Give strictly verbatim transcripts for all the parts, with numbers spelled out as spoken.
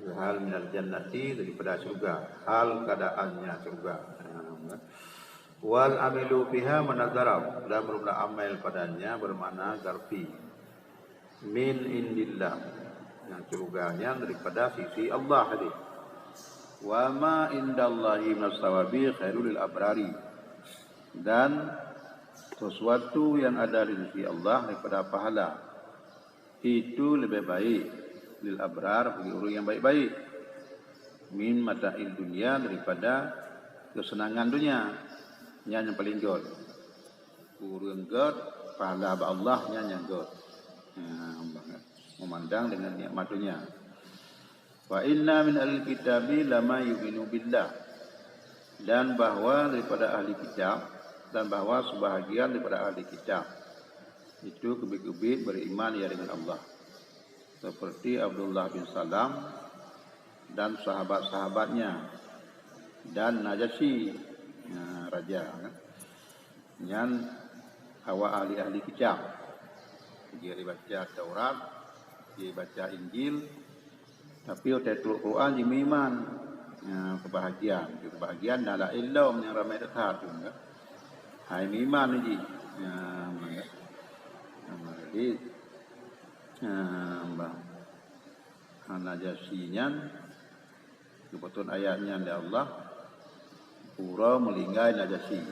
Hal minal jannati, daripada syurga, hal keadaannya syurga. Wal amilu fiha mana zaraf, dan berbuat amal padanya bermakna zarfi. Min indillah, yang syurga nyan daripada sisi Allah tadi. Wa ma indallahi minas sawabi khairul lil abrari, dan sesuatu yang ada di sisi Allah daripada pahala itu lebih baik lil abrar, bagi orang yang baik-baik, min mata'id dunya, daripada kesenangan dunia. Nyan yang paling gét. Ureuëng gét, pahala bak Allah nyan nyang gét. Ha, memandang dengan nikmat dunia. Wa inna min ahli kitabi lama yu'minu billah, dan bahwa daripada ahli kitab, dan bahwa sebahagian daripada ahli kitab itu keubiet-keubiet beriman ia dengan Allah, seperti Abdullah bin Salam dan sahabat-sahabatnya, dan Najasyi, nah, raja, kan? Nyan awak ahli-ahli kitab. Jih baca Taurat, jih baca Injil, tapi watée trok Quran jih meuiman. Nyan kebahagiaan, kebahagiaan dan laén lom nyang ramai that tu, kan? Hai meuiman jih. Nyan, jadi, nyan, bah. Hana Najasyi nyan, geupeutron ayat nyan lé Allah, uroe meulinggai Najasyi.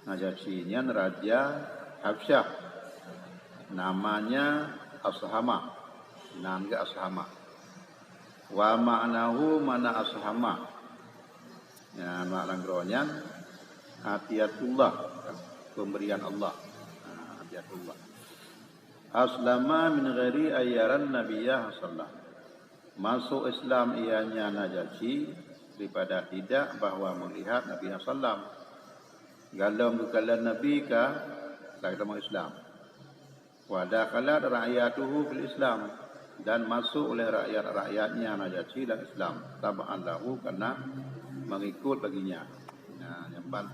Najasyi nyan raja Habsyah, namanya Ashamah, nan geuh Ashamah. Wa ma'nahu, makna Ashamah, nyan makna droe nyan, atiyatullah, pemberian Allah. Ha, atiyatullah. Aslama min ghairi ayyaran Nabiyya sallam. Masuk Islam ianya Najasyi daripada tidak bahwa melihat Nabi sallam. Galom geukalon Nabi ka, ka geutamong Islam. Wa dakhalat ra'iyatuhu fil Islam, dan masuk oleh rakyat-rakyatnya Najasyi dalam Islam, tab'an lahu, karena mengikut baginya. Nah, nyang ban,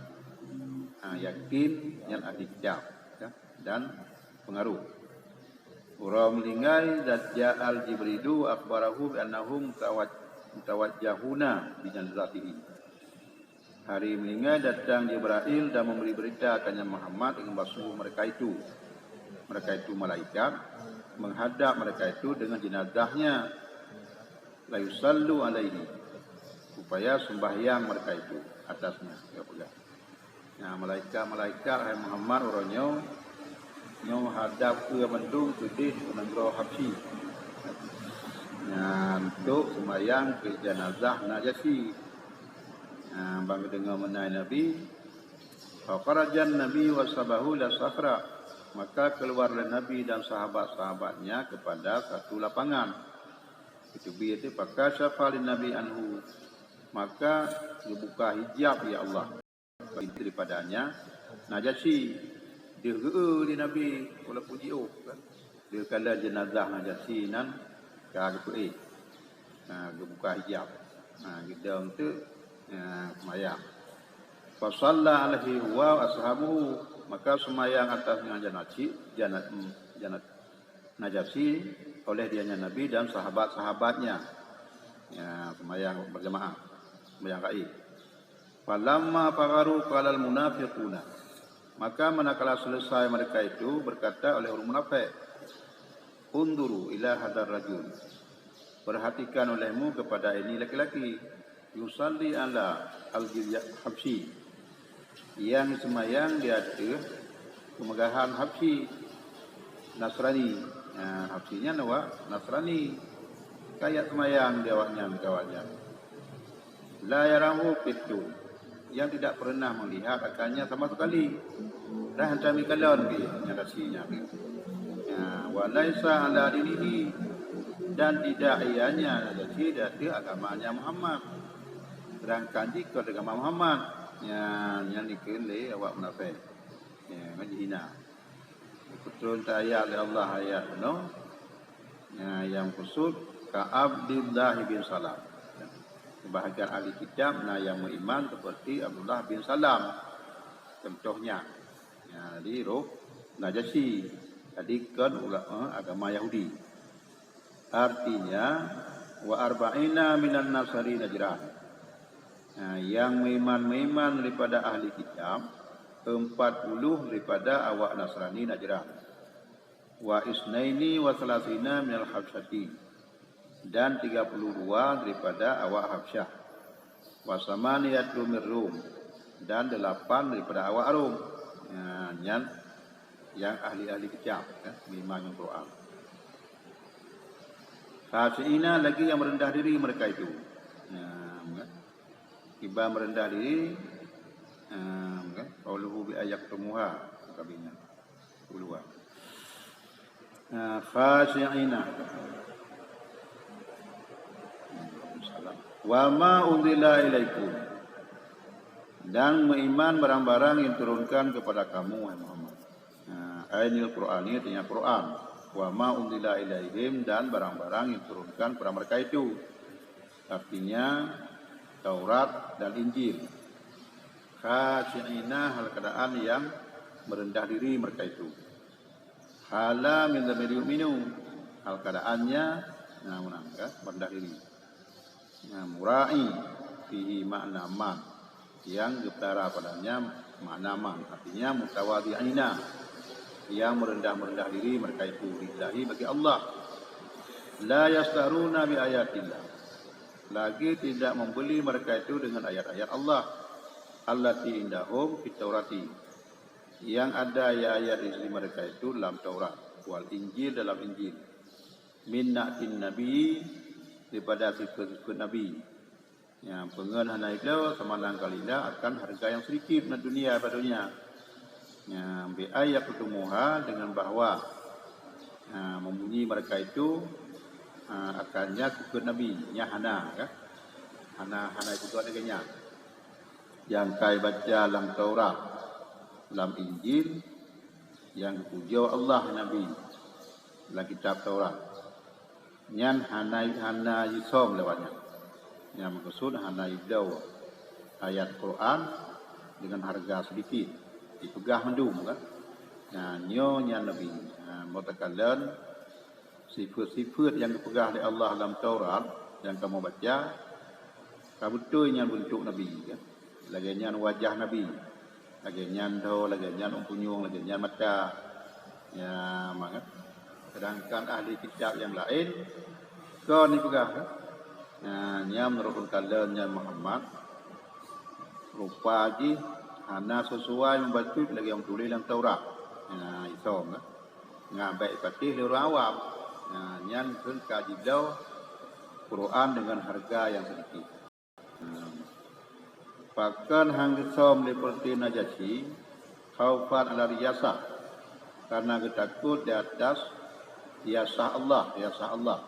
ha, yakin nyan ahli kitab, ya, dan pengaruh. Uroe meulinggai, dan ja'al Jibrilu akhbarahu bi annahum mutawaj-, mutawajjahuna bi janazatihi. Hari meulinggai datang Jibrail dan memberi berita kanya Muhammad dengan bahwa sungguh mereka itu, mereka itu malaikat, menghadap mereka itu dengan jenazahnya, la yusallu alaihi, supaya sembahyang mereka itu atasnya. Ya, peugah. Nah, malaikat-malaikat, hai Muhammad, uroe nyoe, nyoe hadap keu bandum keudeh u nanggroe Habsyi. Nah, untuk sembahyang keu jenazah Najasyi. Nah, ban geudeungoe meunan Nabi, fa kharajan Nabi wa ashabahu ila sakhra, maka keluarlah Nabi dan sahabat-sahabatnya kepada satu lapangan. Itu biasa, fakasyafa lin Nabi anhu, maka geubuka hijab, ya Allah, daripadanya Najasyi. Deuh geu di Nabi, walaupun jiôh, kan. Deuh kala jenazah Najasyi nan ka geupeuéh. Nah, geubuka hijab. Nah, geudong tu, nah, semayang. Fa shalla alaihi huwa wa ashabuhu, maka semayang atas Najasyi, jana-, jana-, Najasyi oleh dianya Nabi dan sahabat-sahabatnya. Ya, semayang berjamaah, semayang gaib. Falamma faragu qalal munafiquna. Maka manakala selesai mereka itu, berkata oleh orang munafik, "Unzuru ila hadzar rajul. Perhatikan olehmu kepada ini laki-laki. Yusalli ala al-jizya Habsyi. Yang semayang di ateueh kemegahan Habsyi, Nasrani." Nah, Habsyi nyan awak Nasrani. Kajak semayang di awaknyan, di awaknyan. La yarahu qittun, yang tidak pernah melihat akannya sama sekali. Dah hantom jikalon pih Najasyi nyan. Ya, wa laisa ala dinihi, dan tidak ianya Najasyi di ateueh agamanya Muhammad. Sedangkan jih kon agama Muhammad. Ya, nyan dikheun lé awak munafik. Ya, ngon jihina. Geupeutron ayat lé Allah ayat keunoe. Nah, nyang khusus ka Abdullah bin Salam. Sebahagian ahli kitab na nyang meuiman seperti Abdullah bin Salam. Contohnya, ya, di roh Najasyi. Jadi kon ulama agama Yahudi. Artinya, Wa arba'ina minan Nasari Najran. Nah, nyang meuiman-meuiman daripada ahli kitab, empat puluh daripada awak Nasrani Najran. Wa isnaini wa salasina minal Habsyati, dan tiga puluh dua daripada awak Habsyah. Wa samaniyatu mir Rum, dan delapan daripada awak Rom. Nah, nyan nyang ahli-ahli kitab, ya, meuiman ngon Quran. Khasyi'ina, lagi nyang meureundah diri mereka itu. Nah, kan? Kiban meureundah diri, nah, kan? Qauluhu bi an yaktumuha, kata Nabi nyan. Ulua. Nah, khasyi'ina. Wa ma unzila ilaikum. Dan meuiman barang-barang yang diturunkan kepada kamu, wahai Muhammad. Nah, ainil Qur'ani, artinya Quran. Wa ma unzila ilaihim, dan barang-barang yang diturunkan kepada mereka itu. Artinya Taurat dan Injil. Khasyi'ina, hal keadaan yang merendah diri mereka itu. Hala min dhamir yu'minu, hal keadaannya, nah, meunan, kan, merendah diri. Nah, mura'i fihi makna man, yang geutara padanya makna man, artinya mutawadhi'ina, yang merendah-merendah diri mereka itu lillahi, bagi Allah. La yastaruna bi ayatillah, lagi tidak membeli mereka itu dengan ayat-ayat Allah, allati indahum fit Taurati, yang ada ayat-ayat di sisi mereka itu dalam Taurat, wal Injil, dalam Injil, min na'tin nabi, daripada sifat-sifat nabi. Nyang peungeut hana ibloe, sama nangkalilah akan hareuga nyang seudikit na dunia bak donya. Nyang bi an yaktumuha, dengan bahwa, ha, membunyi mereka itu, ha, akannya kukheun Nabi, nyan hana, kan? Hana, hana ipeugah lagée nyan. Nyang ka ibaca lam Taurat, lam Injil, nyang geupujoe Allah Nabi lam kitab Taurat. Nyan hana, hana jisöm lé awaknyan. Nyang meukeusut hana jibloe ayat Quran deungon hareuga seudikit. Jipeugah mandum, kan? Nah, nyoe nyan Nabi. Nah, meutakalon sifeuet-sifeuet nyang geupeugah lé Allah lam Taurat nyang kamoe baca, ka beutôi nyan beuntuk Nabi, kan? Lagée nyan wajah Nabi, lagée nyan dhoe, lagée nyan ôn punyueng, lagée nyan mata. Ya, mangat. Sedangkan ahli kitab nyang laén kon jipeugah, kan? Nah, nyan meunurot kalon nyan Muhammad, rupa jih hana sesuai meubacut lagée nyang tuléh lam Taurat. Nah, isom, kan? Nyan bék ipatéh lé ureuëng awam. Nah, nyan kheun ka jibloe Quran deungon hareuga nyang seudikit. Pakon han geusöm lé Peureuté Najasyi, khaufan ala riyasah, karena geutakot di atas riyasah Allah, riyasah Allah.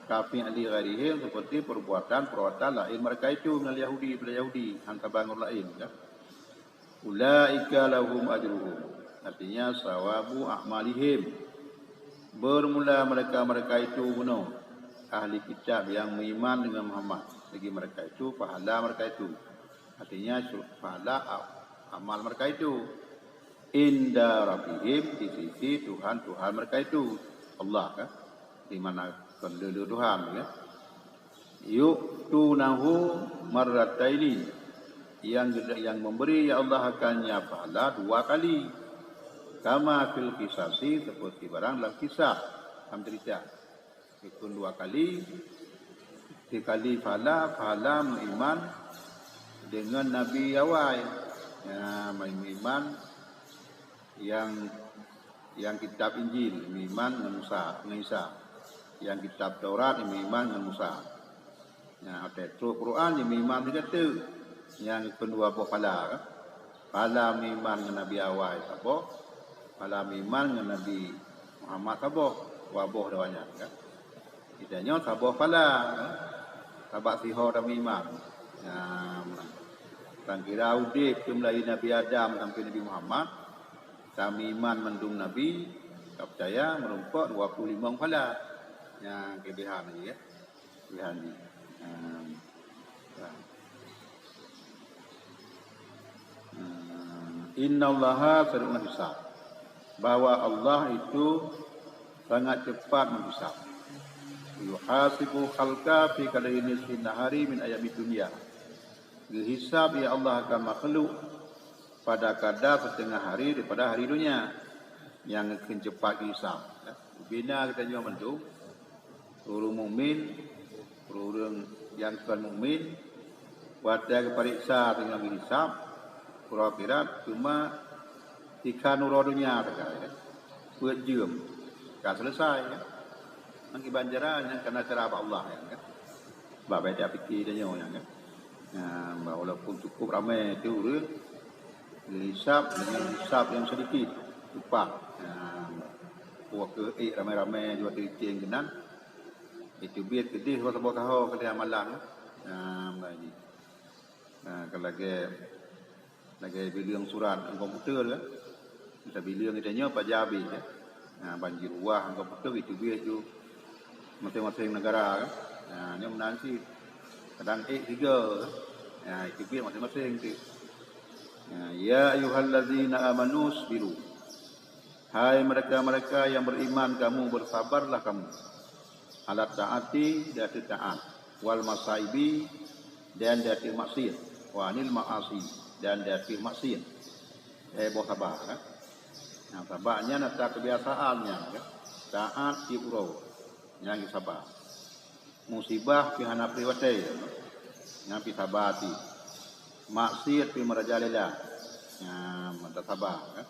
Ka fi'li ghairihim, seperti perbuatan-perbuatan laén mereka itu, minal Yahudi, daripada Yahudi, han saban ureuëng laén, kan? Ulaika lahum ajruhum, artinya sawabu a'malihim. Bermula mereka-mereka itu bunoe, ahli kitab yang meuiman dengan Muhammad, bagi mereka itu pahala mereka itu. Artinya, su-, pahala a-, amal mereka itu. Inda rabbihim, di sisi Tuhan-Tuhan mereka itu. Allah, kan? Di mana kon le-le Tuhan, ya. Yu'tunahu marrataini, yang gede-, yang memberi, ya Allah, akannya pahala dua kali. Kama fil qisasi, seperti barang dalam kisah, dalam cerita. Ikun dua kali, sekali pahala, pahala meuiman dengan nabi awai. Ya, meuiman yang Nyang kitab Injil, meuiman ngon Musa, ngon Isa. Nyang kitab Taurat, meuiman ngon Musa. Nyang watée trok Quran, meuiman sigoe teuk. Nyang keudua boh pala, kan? Pala meuiman ngon nabi awai saboh, pala meuiman ngon Nabi Muhammad saboh, dua boh dua nyan, kan? Kita nyoe saboh pala, kan? Sabab siho tameuiman. Nah, meunan. Tan kira udeb, mulai Nabi Adam sampai Nabi Muhammad, tameuiman mandum nabi, tapeucaya meurumpok dua puluh limong pala. Nyang keulebihan lagi, ya. Keulebihan jih. Nah, nah. Nah, innallaha sari'ul hisab. Bahwa Allah itu sangat cepat menghisab. Yuhasibu khalqa fi qadri nisfi nahari min ayyamid dunya. Geuhisab ya Allah akan makhluk pada kadar setengah hari daripada hari dunia. Nyang kheun cepat geuhisab. Bina geutanyoe mandum, ureuëng mukmin, ureuëng nyang kon mukmin, watée geupareksa teungoh geuhisab, uroe akhirat, cuma tikha uroe donya sagai, peuet jeuem ka selesai. Nang kiban cara nyang kana cara bak Allah nyan kan. Bak baca fikir tanyoe nyan kan. Nah, walaupun cukup ramai tu ureuëng, hisab dengan hisab yang sedikit, cepat. Nah, puak ke eh ramai-ramai jua tericing kenan. Itu biar kedih saboh tahu kedih amalan. Nah, lagi. Nah, kalau lagi lagée bileueng surat ngon komputer kan. Masa bileueng geutanyoe paja habéh kan. Nah, banjir wah ngon komputer itu biasa tu masing-masing negara kan. Nah, nyoe meunan cit. Kadang ék tiga kan. Nah, itu biasa masing-masing tu. Nah, ya ayyuhallazina amanu sabiru. Hai mereka-mereka yang beriman, kamu bersabarlah kamu. Alat taati, di ateueh taat. Wal masaibi, dan di ateueh maksiat. Wa anil ma'asi, dan di ateueh maksiat. Eh, boh saba kan. Nah, saba nyan ata kebiasaan nyan kan. Taat tiep uroe. Nyan saba. Musibah pi hana pri watée. Nyan pi saba ti. Maksiat pi merajalela. Nyan mata saba kan.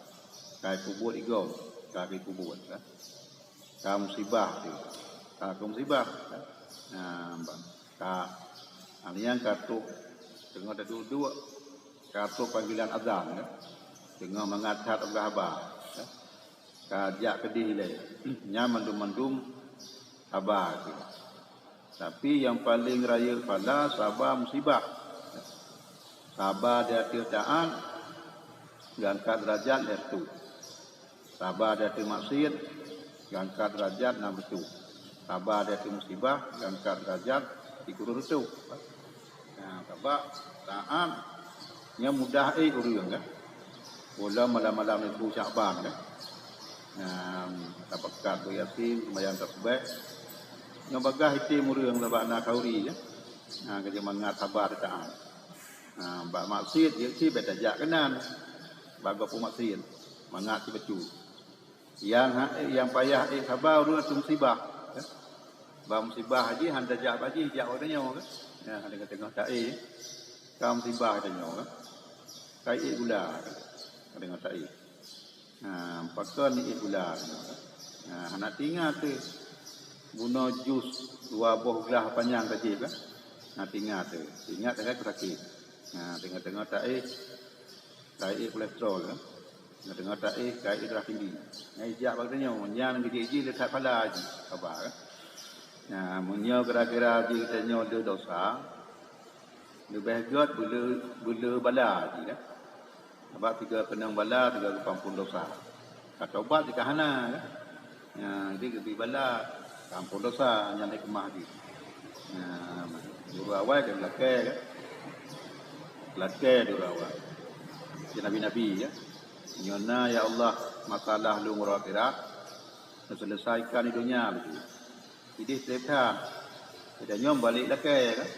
Kai kubuet igom, kai kubuet kan. Ka musibah tu. Ka, ka musibah. Nah, ka aliang ka trok teungoh taduek-duek, ka trok panggilan azan kan. Teungoh mangat that peugah haba. Ka jak keudeh ilée. Nyan mandum-mandum haba tu. Tapi nyang paleng rayeuk phala saba musibah. Saba di ateueh taat, geuangkat derajat lé reutôh. Saba di ateueh maksiat, geuangkat derajat nam reutôh. Saba di ateueh musibah, geuangkat derajat sikureueng reutôh. Nah, sabab taat nyan mudah ék ureuëng kan. Bulan malam-malam nibak Syakban kan. Nah, tapeugah beu Yasin, seumayang tasbih. Nyoe bagah item ureuëng sabab na khauri kan. Nah, keu mangat saba taat. Nah, bak maksiat jeuet cit bèk tajak keunan. Bak gob maksiat, mangat sibacut. Nyang ha-, nyang payah ék saba ureuëng ateueh musibah. Bak musibah jih han tajak bak jih, jak bak tanyoe kan. Nyang teungoh-teungoh taék, ka musibah tanyoe kan. Ka ék gula kan. Teungoh taék. Ha, pakon ék gula tanyoe kan. Ha, hana teuingat teuh. Bunoe jus dua boh glah panyang tajép kan. Hana teuingat teuh. Ingat teuh kan sakét. Ha, teungoh-teungoh taék. Ka ék kolesterol, kan? Teungoh-teungoh taék, ka ék darah tinggi. Nyang ijak bak tanyoe, nyan geujih-jih le that phala jih, saba, kan? Nah, meunyoe kira-kira jih tanyoe le desya, leubeh gét beule, beule bala jih, kan? Sabab sigoe keunong bala, sigoe geupeuampôn desya. Ka tobat jih ka hana, kan? Nyan, jadi geubri bala, ka ampôn desya, nyan hikmah jih. Nyan, ureuëng awai ka lakée, kan? Lakée di ureuëng awai. Di nabi-nabi, ya. Nyoe na, ya Allah, masalah lôn uroe akhirat, neuseuleusaika di donya laju. Idéh trép that. Pada nyoe balek lakée, kan?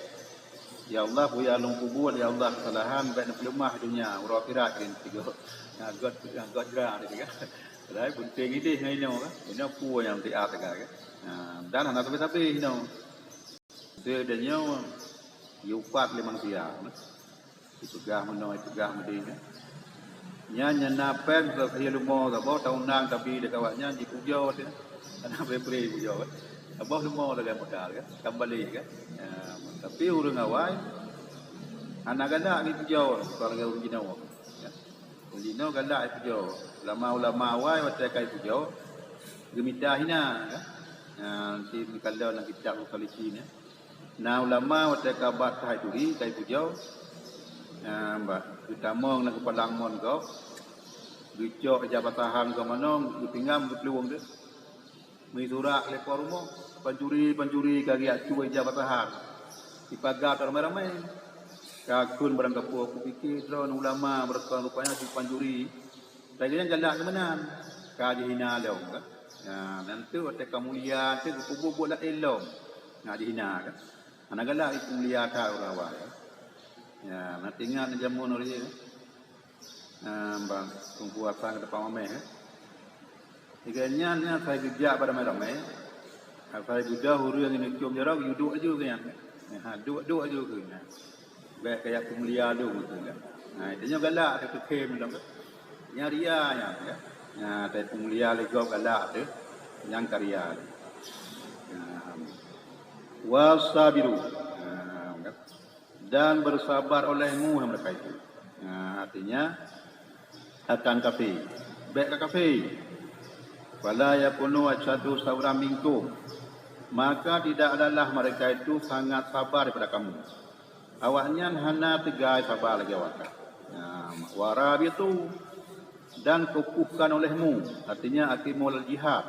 Ya Allah, peue nyang lôn peubuet, ya Allah, keusalahan, bèk neupeuleumah donya, uroe akhirat keu lôn sigoe. Nah, göt, göt jra, kan? Padahai peunteng idéh ngon inoe, kan? Inoe peue nyang tiat teuka, kan? Nah, dan hana sabé-sabé inoe. Seudeh nyoe, jiupat lé manusia, kan? Ipeugah meunoe, ipeugah meudeh, kan? Nyan, nyan na péng, ka keu leumo, saboh taundang tabi dekat awak nyan, jipujoe, kan? Hana pré-pré jipujoe, kan? Saboh leumo lagée modal, kan? Ka balek, kan? Ya, tapi ureuëng awai hana galak jipujoe, kon lagée ureuëng jinoe, kan? Ureuëng jinoe galak jipujoe. Ulama-ulama awai watée ka jipujoe, geumita hina, kan? Ya, si meukalon lam kitab Mukhalisin, ya. Na ulama watée ka bat keuhai turi, ka jipujoe, na, bak geutamong lam keupalang mon gob, geucok ija patahan gob manoe, geupinggam, geuplueng teuh. Meusurak lé po rumoh, pancuri-pancuri ka geujak cue ija patahan. Ipaga teuh ramé-ramé. Ka kheun barang gapoe, kupike droe ulama, barokon rupanya si pancuri. Lagée nyan galak keu meunan, ka jihina lom, kan? Nah, nyan teuh watée ka mulia teuh geupeubuet buet laén lom. Nak dihina kan? Hana galak itu mulia that ureuëng awai. Ya, na teuingat jameun ureuëng. Nah, bang, Teungku Hasan keu teupeu mameh, eh. Tiga nyan, nyan asai geujak bak ramé-ramé. Asai geudoh ureuëng nyang neucom jaroe, geuduek laju keu nyan. Ha, duek-duek laju keu nyan. Bèk kajak peumulia lom keu nyan. Nah, itu nyoe galak teuh keu khem lom. Nyan ria nyan, ya. Nah, tapi peumulia lé gob galak teuh, nyan ka ria. Nah, wasabiru. Nah, kan? Dan bersabar olehmu mereka itu. Nah, artinya akan kafé. Bèk ka kafé. Fala yakunu asyaddu sabran minkum. Maka tidak adalah mereka itu sangat sabar daripada kamu. Awaknyan hana teugai sabar lagèe awaknyan. Nah, warabitu, dan kokohkan olehmu, artinya aqimul jihad.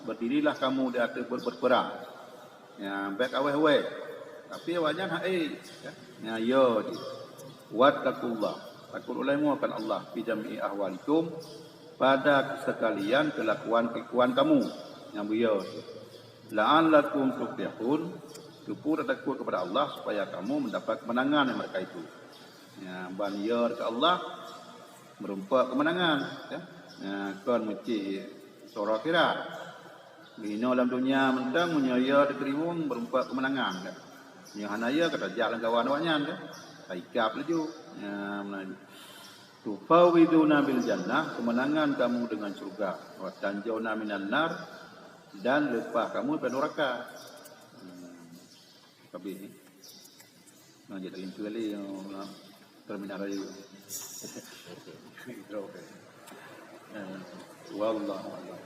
Berdirilah kamu di atas ber-, berperang. Ya, bèk aweh-aweh. Tapi awaknyan hai, ya. Ya, yo jih. Wattaqullah. Takut olehmu akan Allah fi jami'i ahwalikum, pada sekalian kelakuan-kelakuan kamu. Nyang beuyo jih. La'allakum tuflihun. Teupeu takut kepada Allah supaya kamu mendapat kemenangan yang mereka itu. Ya, ban yo ke Allah meureumpok keumeunangan, ya. Ya, kon meucit uroe akhirat. Meuhinoe lam donya mantong, meunyoe yo teurimong, meureumpok keumeunangan, kan. Meunyoe hana yo, ka tajak lam kawan awaknyan, kan. Taikab laju. Ya, meunan. Tufawwiduna bil jannah, kemenangan kamu dengan syurga. Wa tanjauna minan nar, dan leupah kamu daripada neraka. Hmm. Habis ni. Nah, jadi lingkeu lé, oh, terminal rayu. Eh, wallahu a'lam.